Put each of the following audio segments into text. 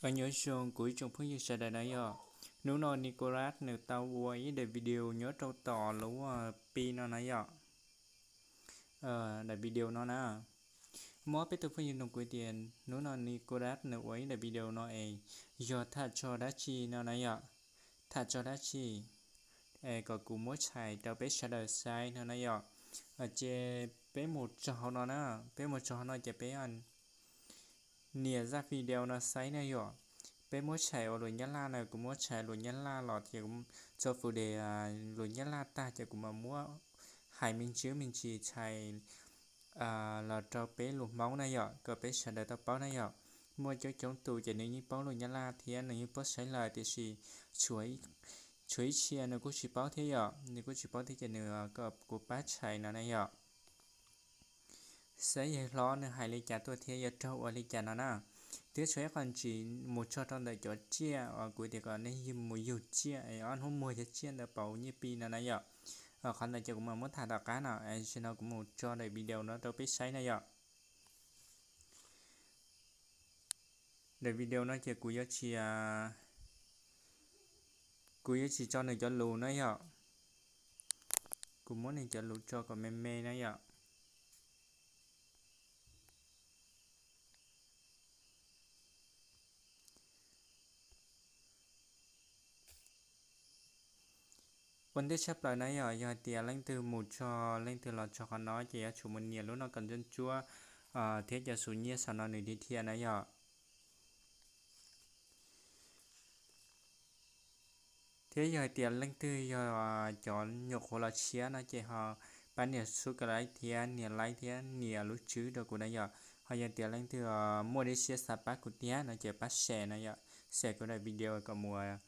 Nyob zoo kuv ib tsoom phooj ywg sawv daws na yom. Hnub no Nicholas nws tau ua ib daim video nyob rau tom lub Pi no na yom. Daim video no na, muab peb tus phooj ywg nug kuv tias hnub no Nicholas nws ua ib daim video no es yog tham txog dab tsi no na yom. Tham txog dab tsi es kom kuv muab tshais rau peb sawv daws saib no na yom. Ces peb mus txog hauv no na, peb mus txog hauv no ces peb nias zaj video no saib na yom. Peb muab tshais ua lus Nyab Laj na, kuv muab tshais lus Nyab Laj los ces txog fus des lus Nyab Laj tag ces kuv mam muab hais me ntsis me ntsis tshais los rau peb lus Hmoob na yom, kom peb sawv daws tau paub na yom. Muaj coob coob tus ces nws yeej paub lus Nyab Laj thiab nws yeej paub saib lawm, tiam sis tshuav ib txhia nws kuj tsis paub thiab yom, nws kuj tsis paub thiab ces nws kom kuv pab tshais no na yom. Saib yawg hlob nws hais li cas tuaj thiab yuav raug ua li cas no na. Twb tshuav ib qho ntsis mus txog rau ntawm cov tsiaj uas kuv tias kom nej mus yug tsiaj es ob hnub muag cov tsiaj ntawd pauv nyiaj Pi no na yom. Qhov ntawd ces kuv mam muab tham tom qab no, zaum no kuv mus tso daim video no rau peb saib na yom. Daim video no ces kuv yuav tsis, kuv yuav tsis tso nws cov lus na yom. Kuv muab nws cov lus tso kom me me na yom. Ua ntej tshaj plaws na yom, yog hais tias leej twg mus txog, leej twg los txog qhov no ces yuav tsum mus nias lub no kom ntsuab ntsuab thiab cov xu nyiaj saum no nws dhia dhia na yom. Thiab yog hais tias leej twg yog cov nyuam qhuav los tshiab no ces ho pab nias subscribe thiab nias like thiab nias lub tswb rau kuv na yom. Ho yog tias leej twg muaj dib siab xav pab kuv tiag no ces pab share na yom, share kuv daim video kom mus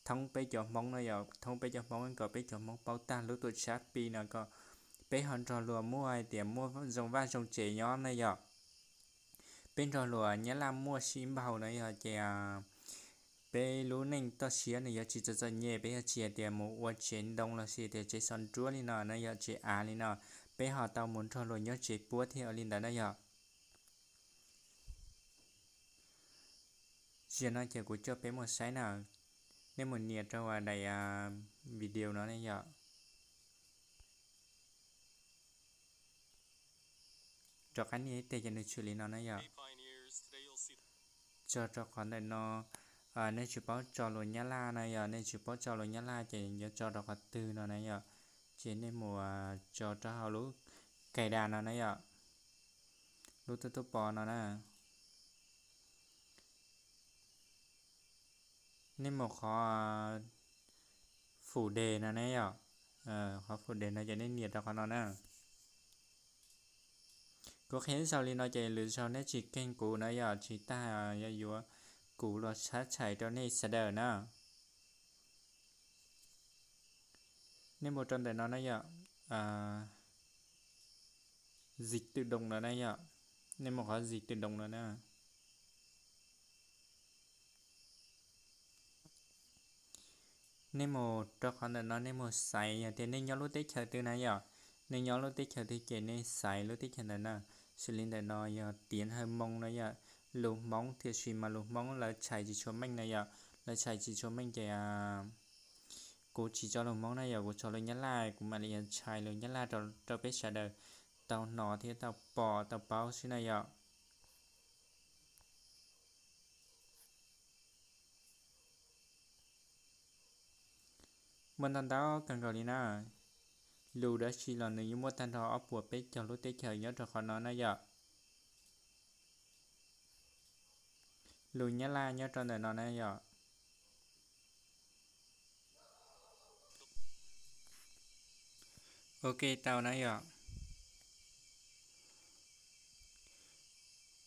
thoob peb cov Hmoob no yom, thoob peb cov Hmoob kom peb cov Hmoob paub tag lub tuam tshab Pi no kom peb ho nrog luag muaj hais tias muaj zoo vaj zoo tsev nyob na yom. Peb nrog luag Nyab Laj muaj sib npaug na yom ces peb lub neej toj siab nws yuav tsis txom txom nyem, peb yuav tsis hais tias mus ua tsev ntoo los sis tias tsev xov nruab li no na yom, tsev av li no, peb ho tau mus nrog luag nyob tsev puab thiab ua li ntawd na yom. Zaum no ces kuv coj peb mus saib na, nej mus nias rau daim video no ne yom. Rov qab nias ib teg ces nws tshwm li no na yom. Tso rau qhov ntawm no, nej tsis paub tso lus Nyab Laj na yom, nej tsis paub tso lus Nyab Laj ces yuav tso rau qhov twg no na yom. Ces nej mus tso rau hauv lub cài đặt no na yom, lub tub tub pos no na. Nej mus qhov phủ đề no ne yom, qhov phủ đề no ces nej nias rau qhov no na. Kuv qhia ib zaug li no ces lwm zaug nej tsis keeg kuv na yom, tsis tas yuav yuav kuv los tshab tshais rau nej sawv daws na. Nej mus rau ntawm no na yom, dịch tự động no na yom, nej mus qhov dịch tự động no na. Nej mus rau qhov ntawm no nej mus xaiv yog tias nej nyob lub teb chaws twg na yom, nej nyob lub teb chaws twg ces nej xaiv lub teb chaws ntawd na. Xws li ntawm no yog tiếng Hmông no yom, lus Hmoob, tiam sis mas lus Hmoob lawv tshais tsis tshua meej na yom, lawv tshais tsis tshua meej ces kuv tsis tso lus Hmoob na yom, kuv tso lus Nyab Laj, kuv mam li tshais lus Nyab Laj rau peb sawv daws tau hnov thiab tau pom tau paub xwb na yom. Muaj ntau ntau kawg nkaus li na. Lus dab tsi los nws yeej muaj tag nrho ob puas peb caug lub teb chaws nyob rau qhov no na yom. Lus Nyab Laj nyob rau ntawm no na yom. Ok tau na yom.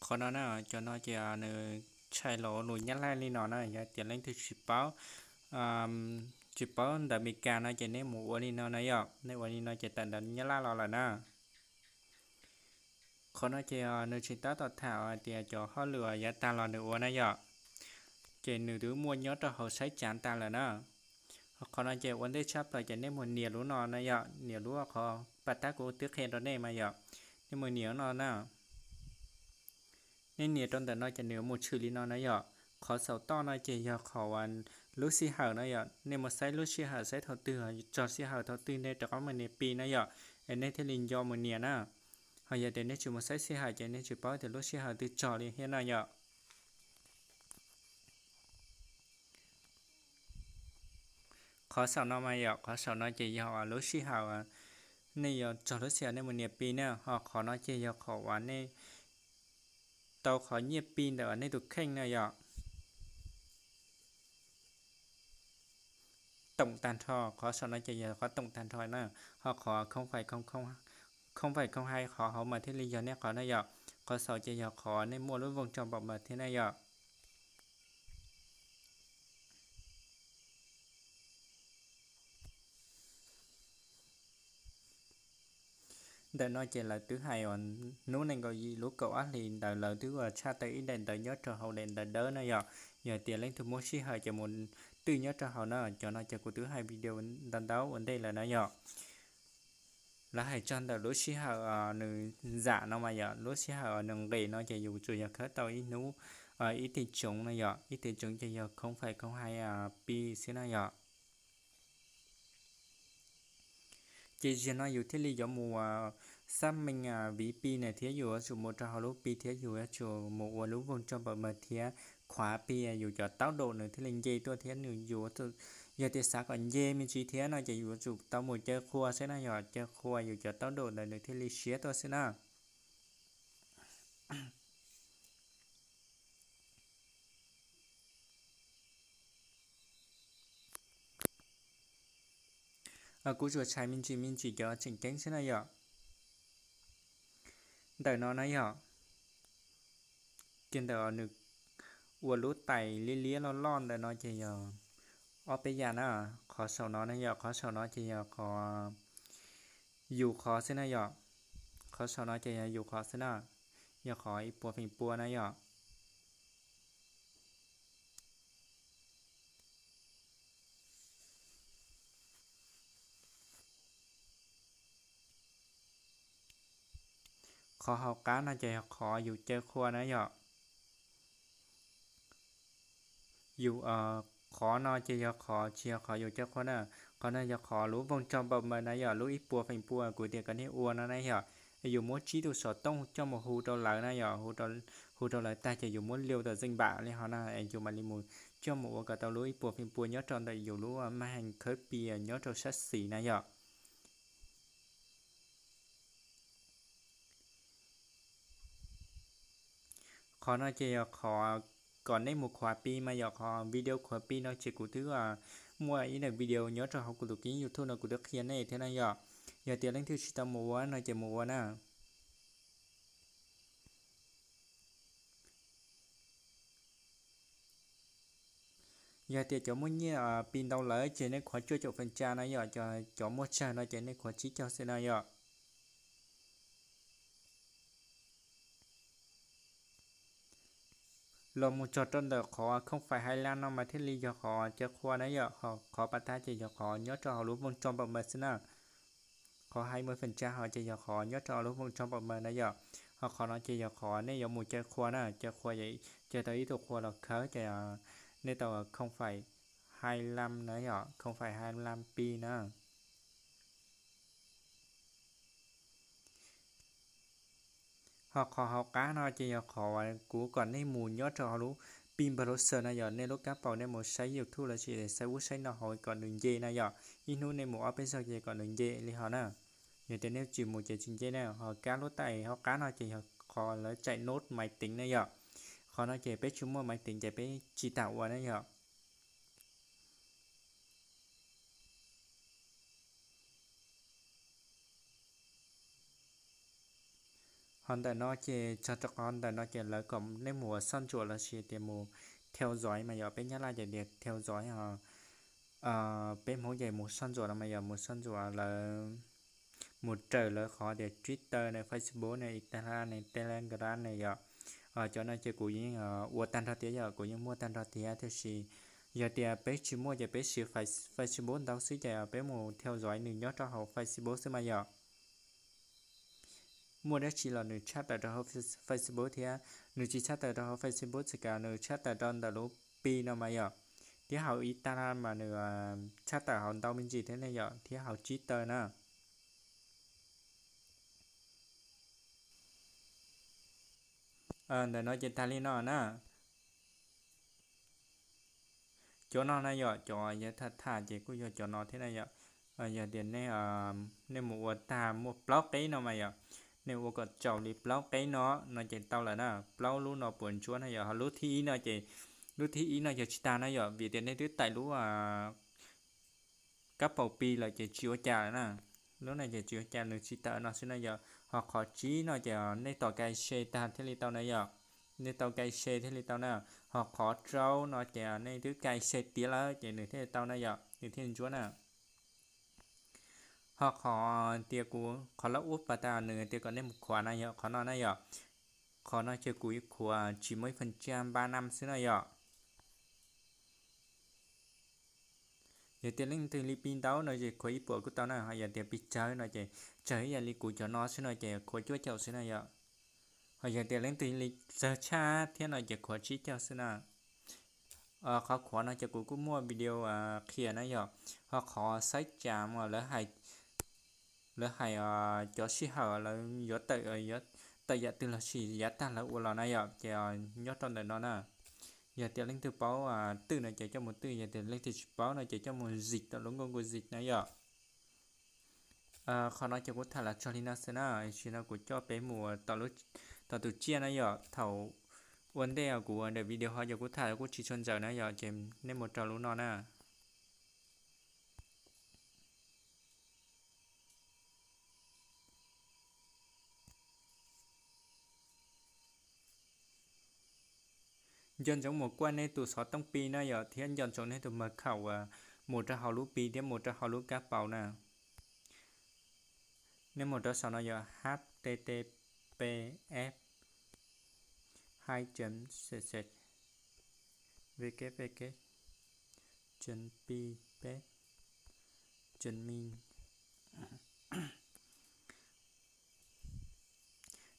Qhov no na, cov no ces nws tshais los lus Nyab Laj li no na, yog tias leej twg tsis paub, tsis paub ntawv Amelikas no ces nej mus ua li no na yom, nej ua li no ces tawm ntawv Nyab Laj los lawm na. Qhov no ces nws tsis tab tom tham hais tias cov hauj lwm yav tag los nws ua na yom, ces nws twb muaj nyob rau hauv saib tsav tas lawm na. Qhov no ces ua ntej tshaj plaws ces nej mus nias lub no na yom, nias lub qhov paj tab kuv twb qhia rau nej mas yom, nej mus nias no na. Nej nias rau ntawm no ces nws mus tshwm li no na yom. Qhov saum toj no ces yog qhov uas lub sij hawm no yom, nej mus saib lub sij hawm saib thaum twg txog sij hawm thaum twg nej rov qab mus nias pi na yom, es nej thiaj li nco mus nias na. Ho yog tias nej tsis mus saib sij hawm ces nej tsis paub tias lub sij hawm twg txog li thiab na yom. Qhov saum no mas yom, qhov saum no ces yog lub sij hawm nej yuav txog lub sij hawm nej mus nias pi na, ho qhov no ces yog qhov uas nej tau qhov nyiaj pi ntawm nej tus kheej na yom. Toom tag nrho, qhov saum no ces yog qhov toom tag nrho na, ho qhov không phải không hai qhov hauv mas thiaj li yog nej qhov na yom. Qhov saum ces yog qhov nej muaj lub vòng trong bảo mật thiab na yom. Ntawm no ces lawv twb hais uas hnub nees nkaum yim lub kaum ob hlis ntawd lawv twb ua tshaj tawm ib daim ntawv nyob rau hauv daim ntawv dawb na yom. Yog tias leej twg muaj sij hawm ces mus twj nyob rau hauv na, cov no ces kuv twb hais video ntau ntau ua ntej lawm na yom. Lawv hais txog ntawm lub sij hawm nws zam no mas yom, lub sij hawm nws nqis no ces yus tsuas yog khawb tau ib hnub ib tiv tsoov na yom, ib tiv tsoov ces yog không phải không hai pi xwb na yom. Ces zaum no yus thiaj li yuav mus xác minh ví pi na thiab yus yuav tsum mus rau hauv lub pi thiab yus yuav tsum mus ua lub vòng trong bảo mật thiab khóa pi yus cov tốc độ nws thiaj li nce tuaj thiab nws yus, yog tias xav kom nce me ntsis thiab no ces yus yuav tsum tau mus caw qhua xwb na yom, caw qhua yus cov tốc độ ntawd nws thiaj li siab tuaj xwb na. Kuv tsuas tshais me ntsis me ntsis cov tseem ceeb xwb na yom. Ntawm no na yom, kiag ntawm nws ua lub tais liab liab loj loj ntawm no ces yog ob peb yam na. Qhov saum no na yom, qhov saum no ces yog qhov yus qhov xwb na yom. Qhov saum no ces yog yus qhov xwb na, yog qhov ib puas feem pua na yom. Qhov hauv qab no ces yog qhov yus caw qhua na yom. Yus, qhov no ces yog qhov tsis yog qhov yus caw qhua na. Qhov no yog qhov lub vòng trong bảo mật na yom, lub ib puas feem pua kuv tias kom nej ua no na yom. Yus muab tsib tus xov tooj coj mus hu rau lawv na yom, hu rau lawv tag ces yus muab lưu tau danh bạ li hov na, yus mam li mus coj mus ua kom tau lub ib puas feem pua nyob rau ntawm yus lub màn hình khawb pi nyob rau sab xis na yom. Qhov no ces yog qhov kom nej mus khuav pi mas yog qhov video khuav pi no ces kuv twb muaj ib daim video nyob rau hauv kuv tus kênh YouTube no kuv twb qhia nej thiab na yom. Yog tias leej twg tsis tau mus ua no ces mus ua na. Yog tias cov muaj nyiaj pi ntau lawm ces nej khuav cuaj caum phần trăm na yom, cov muaj tsawg no ces nej khuav tsib caug xwb na yom. Los mus txog rau ntawm qhov không phải hai lăm no mas thiaj li yog qhov caw qhua na yom, qhov pas tag ces yog qhov nyob rau hauv lub vòng trong bảo mật xwb na. Qhov hai mươi phần trăm ho ces yog qhov nyob rau lub vòng trong bảo mật na yom. Ho qhov no ces yog qhov nej yuav mus caw qhua na, caw qhua, caw tau ib tug qhua los khawb ces nej tau không phải hai lăm na yom, không phải hai lăm pi na. Ho qhov hauv qab no ces yog qhov kuv kom nej mus nyob rau hauv lub pi browser na yom, nej lub kab paus nej mus saib YouTube los sis saib ub saib no hauv kom nws nce na yom. Ib hnub nej mus ob peb zaug ces kom nws nce li hov na. Yog tias nej tsis mus ces tsis nce na. Ho kab lub taim hauv qab no ces yog qhov lawv chạy nốt máy tính na yom. Qhov no ces peb tsis muaj máy tính ces peb tsis tas ua na yom. Ho ntawm no ces txog rau qhov ntawm no ces lawv kom nej mus ua soj ntsuam los sis tias mus theo dõi mas yog peb Nyab Laj ces tias theo dõi ho peb Hmoob ces mus soj ntsuam no mas yog mus soj ntsuam lawv, mus raws lawv qhov tias Twitter na, Facebook na, Instagram na, Telegram na yom. Cov no ces kuv yeej ua tag nrho thiab yom, kuv yeej muaj tag nrho thiab, tiam sis yog tias peb tsis muaj ces peb siv Facebook ntau xwb ces peb mus theo dõi nws nyob rau hauv Facebook xwb mas yom. muaj dab tsi los nws tshaj tawm rau hauv Facebook thiab. Nws tsis tshaj tawm rau hauv Facebook txhais kav nws tshaj tawm rau ntawm lub Pi no mas yom. Thiab hauv Instagram mas nws tshaj tawm hauv ntau me ntsis thiab ne yom, thiab hauv Twitter na. Ntawm no ces tag li no na. Cov no na yom, cov yog tham tham ces kuj yog cov no thiab na yom. Yog tias nej mus ua tag muaj plaub qeb no mas yom, nej ua kom tsaus li plaub qeb no, no ces tau lawm na. Plaub lub no puas ntsuab na yom, ho lub thib ib no ces, lub thib ib no yog tsis tag na yom, vim tias nej twb tải lub kab paus Pi lawm ces tsis ua cas lawm na. Lub no ces tsis ua cas, nws tsis tawm no xwb na yom. Ho qhov tsib no ces nej tos cài xe tag thiaj li tau na yom. Nej tau cài xe thiaj li tau na. Ho qhov rau no ces nej twb cài xe tiav lawm ces nws thiaj li tau na yom, nws thiaj li ntsuab na. Ho qhov tias kuv qhov lab ub pas tas nws tias kom nej mus khuav na yom, qhov no na yom. Qhov no ces kuv khuav tsis muaj ib phần trăm ba năm xwb na yom. Yog tias leej twg li Pi ntau no ces khuav ib puas kuj tau na, ho yog tias Pi tsawg no ces tsawg ib yam li kuv cov no xwb no ces khuav cuaj caum xwb na yom. Ho yog tias leej twg li tsawg tshaj thiab no ces khuav tsib caug xwb na. Qhov khuav no ces kuv kuj muaj video qhia na yom. Ho qhov xaiv tsam lawv hais cov sij hawm lawv yuav tawm yam twg los sis yav tag lawv ua los na yom, ces nyob rau ntawm no na. Yog tias leej twg paub twj no ces coj mus twj, yog tias leej twg tsis paub no ces coj mus zim tau lub Google Zip na yom. Qhov no ces kuv tham los txog li no xwb na, tsis no kuv coj peb mus tom tus tsiaj na yom. Thaum ua ntej kuv ua daim video ho ces kuv tham kuj tsis tshua ntxaws na yom, ces nej mus rau lub no na. Nco ntsoov mus kuaj nej tus xov tooj Pi na yom, thiab nco ntsoov nej tus mật khẩu uas mus rau hauv lub Pi thiab mus rau hauv lub kab paus na. Nej mus rau saum no yog H T T P S hai chấm sệt sệt W W W chấm pi pet chấm min.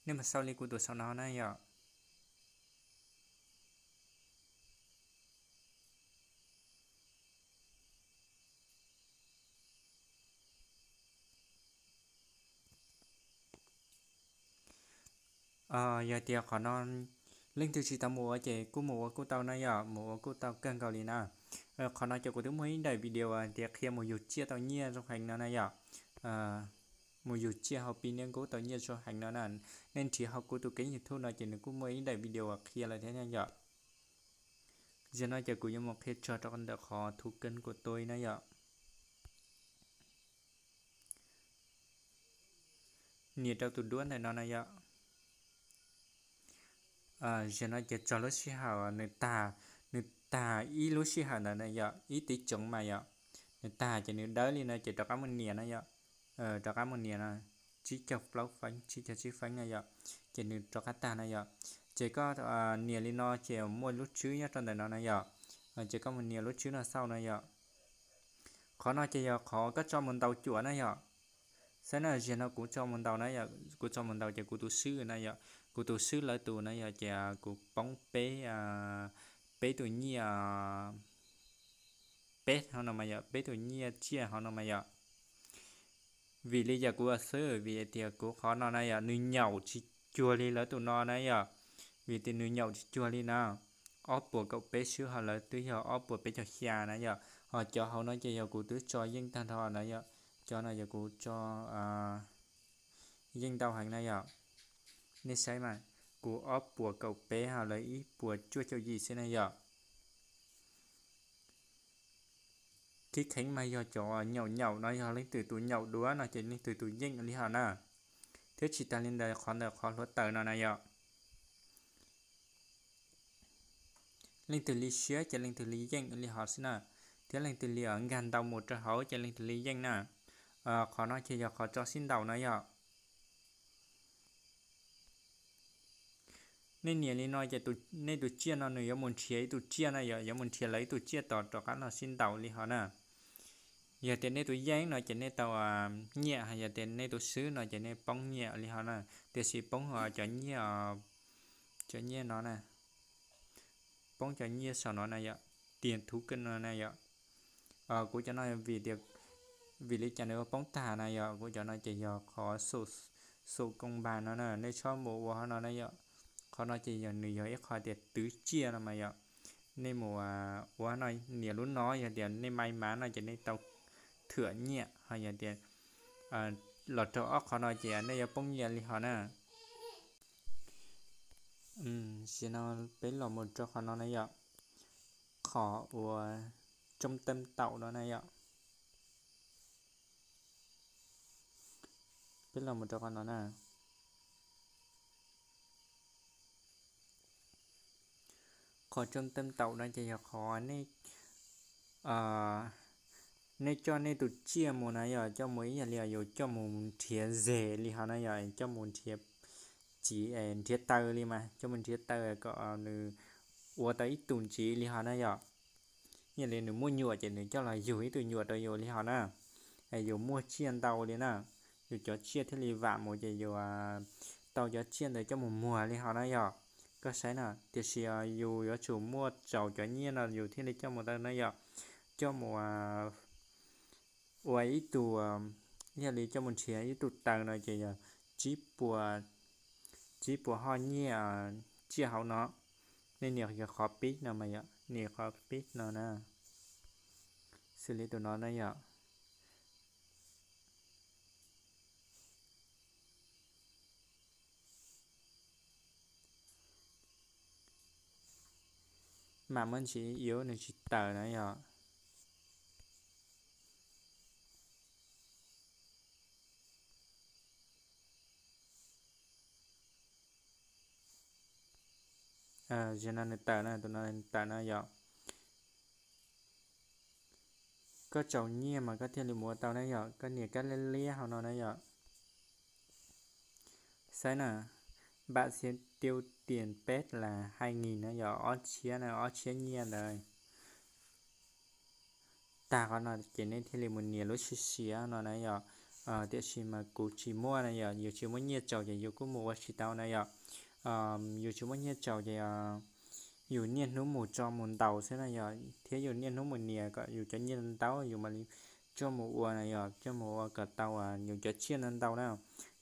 Nej mus sau li kuv tus saum no na yom. Yog tias qhov no leej twg tsis tau mus ua ces kuj mus ua kuj tau na yom, mus ua kuj tau kawg nkaus li na. Qhov no ces kuv twb muaj ib daim video tias qhia mus yug tsiaj tau nyiaj zoo heev no na yom. Mus yug tsiaj hauv Pi Niaj Kub tau nyiaj zoo heev no na. Nej nrhiav hauv kuv tus kênh YouTube no ces nws kuj muaj ib daim video qhia lawm thiab na yom. Zaum no ces kuv yuav mus qhia txog rau ntawm qhov thu kênh của tôi na yom. Nias rau tus duab ntawm no na yom. Zaum no ces txog lub sij hawm nws tag, nws tag ib lub sij hawm ntawd na yom, ib tib tsoov mas yom. Nws tag ces nws dawb li no ces rov qab mus nias na yom. Rov qab mus nias no, tsib caug plaub feeb, tsib caug tsib feeb na yom. Ces nws rov qab tag na yom. Ces koj nias li no ces muaj lub tswb nyob rau ntawm no na yom. Ces koj mus nias lub tswb no xauj na yom. Qhov no ces yog qhov koj tso mus ntaus cuam na yom. Saib na, zaum no kuv tso mus ntaus na yom, kuv tso mus ntaus ces kuv tus swb na yom, kuv tus swb lawv tus na yom, ces kuv poob peb, peb tus nyiaj, peb hauv no mas yom, peb tus nyiaj tsiaj hauv no mas yom. Vim li cas kuv xwb, vim tias kuv qhov no na yom, nws nyaum tsis cuag li lawv tus no na yom. Vim tias nws nyaum tsis cuag li na, ob puas kaum peb swb ho lawv twb yog ob puas peb caug xya na yom. Ho cov hauv no ces yog kuv twb tso yeej tag nrho na yom. Cov no yog kuv tso yeej ntau heev na yom. Nej saib mas, kuv ob puas kaum peb ho lawv ib puas cuaj caum yim xwb na yom. Khib kheev mas yog cov nyaum nyaum no yog leej twg tus nyaum dua no ces leej twg tus yeej li hos na. Thiab tsis tas li ntawd qhov ntawm qhov hluav taws no na yom. Leej twg li siab ces leej twg li yeej li hos xwb na. Thiab leej twg li nkag ntau mus rau hauv ces leej twg li yeej na. Qhov no ces yog qhov tso sib ntaus na yom. Nej nias li no ces nej tus tsiaj no nws yuav mus nrhiav ib tus tsiaj na yom, yuav mus nrhiav lawv ib tus tsiaj tos rov qab los sib ntaus li hos na. Yog tias nej tus yeeb no ces nej tau nyiaj, yog tias nej tus swb no ces nej poob nyiaj li hov na. Tiam sis poob cov nyiaj, cov nyiaj no na, poob cov nyiaj saum no na yom, tiền thú cưng no na yom. Kuv cov no vim tias, vim li cas nws poob tag na yom, kuv cov no ces yog qhov xum công bằng no na, nej txhob mus ua qhov no na yom. Qhov no ces yog nws yog ib qho tias twv tsiaj no mas yom. Nej mus ua no, nias lub no, yog tias nej may mắn no ces nej tau thưởng nyiaj, ho yog tias los raug ob qhov no ces nej yuav poob nyiaj li hov na. Tam sim no peb los mus rau qhov no na yom, qhov uas trung tâm tàu no na yom. Peb los mus rau qhov no na. Qhov trung tâm tàu no ces yog qhov nej coj nej tus tsiaj mus na yom, coj mus ib yam li yus coj mus nrhiav zes li hov na yom, coj mus nrhiav txiv, nrhiav taws li mas, coj mus nrhiav taws kom nws ua tau ib tug ntxiv li hov na yom. Ib yam li nws muaj nyuam ces nws coj los yug ib tug nyuam rau yus li hov na. Yus muaj tsiaj ntau li na, yus cov tsiaj thiaj li vam mus ces yus tau cov tsiaj ntawd coj mus muag li hov na yom. Koj saib na, tiam sis yus yuav tsum muaj txaus cov nyiaj no yus thiaj li coj mus tau na yom. Coj mus ua ib tug, ib yam li coj mus nrhiav ib tug taws no ces yog tsib puas, tsib puas hoj nyiaj tsiaj hauv no. Nej nias qhov pib no mas yom, nias qhov pib no na, xws li tus no na yom. Mam muab ntxiv yuav nws tsis tawm na yom. Zaum no nws tawm na, tus no nws tawm na yom. Koj txaus nyiaj mas koj thiaj li mus ua tau na yom, koj nias kab liab liab hauv no na yom. Saib na, bạn sẽ tiêu tiền pet là hai nghìn na yom, ob txhiab na, ob txhiab nyiaj ntawd. Tag qhov no ces nej thiaj li mus nias lub siab siab no na yom. Tiam sis mas kuv tsis muaj na yom, yus tsis muaj nyiaj txaus ces yus kuj mus ua tsis tau na yom. Yus tsis muaj nyiaj txaus ces yus niaj hnub mus tso mus ntaus xwb na yom, thiab yus niaj hnub mus nias kom yus cov nyiaj ntau yus mam li coj mus ua na yom, coj mus ua kom tau yus cov tsiaj ntau ntau na.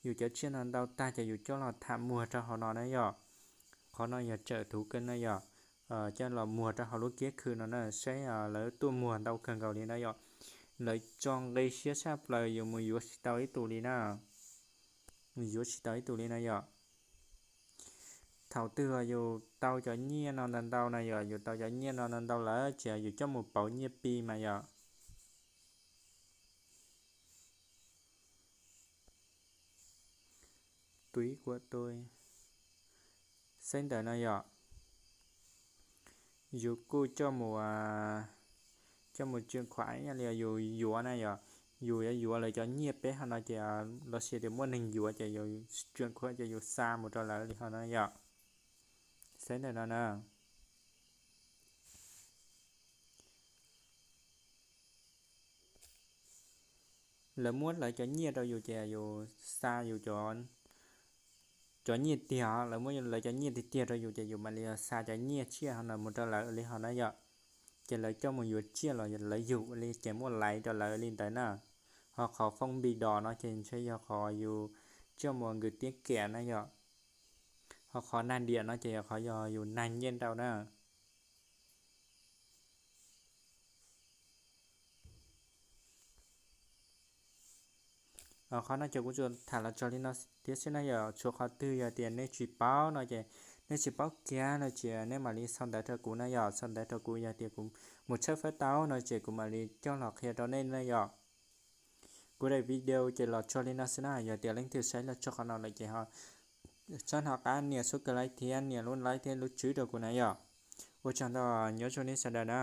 Yus cov tsiaj ntau ntau tag ces yus coj los tham muag rau hauv no na yom. Qhov no yog chợ thú cưng na yom, coj los muag rau hauv lub kiab khw no na, saib lawv tuaj muag ntau kawg nkaus li na yom. Lawv tso nqi siab tshaj plaws, yus mus yuav tsis tau ib tug li na. Mus yuav tsis tau ib tug li na yom. Thaum twg yus tau cov nyiaj no ntau ntau na yom, yus tau cov nyiaj no ntau ntau lawm ces yus coj mus pauv nyiaj Pi mas yom. Tub kuam tub, saib ntawm no yom, yus kuj coj mus, coj mus tsuam khuam ib yam li yus yuav na yom. Yus yuav yuav lawv cov nyiaj peb hauv no ces los sis tias muaj neeg yuav ces yus tsuam khuam ces yus xa mus rau lawv li hauv no yom. Saib ntawm no na. Lawv muab lawv cov nyiaj rau yus ces yus xa yus cov nyiaj tiag, lawv muab lawv cov nyiaj tiag tiag rau yus ces yus mam li xa cov nyiaj tsiaj hauv no mus rau lawv li hauv na yom. Ces lawv coj mus yuav tsiaj los lawv yug li ces muaj laiv rau lawv li ntawd na. Ho qhov phone Pi dos no ces ntshe yog qhov yus coj mus gửi tiết kiệm na yom. Ho qhov nag diam no ces yog qhov yog yus nag nyiaj ntau na. Qhov no ces kuv tsuas tham los txog li no thiab xwb na yom. Tshuav qhov twg yog tias nej tsis paub no ces, nej tsis paub kiag no ces nej mam li sau ntawv rau kuv na yom. Sau ntawv rau kuv, yog tias kuv mus tshawb fawb tau no ces kuv mam li coj los qhia rau nej na yom. Kuv daim video ces los txog li no xwb na, yog tias leej twg saib los txog qhov no lawm ces ho txhob hnov qab nias subscribe thiab nias lub like thiab lub tswb rau kuv na yom. Ua tsaug ntau, nyob zoo nej sawv daws na.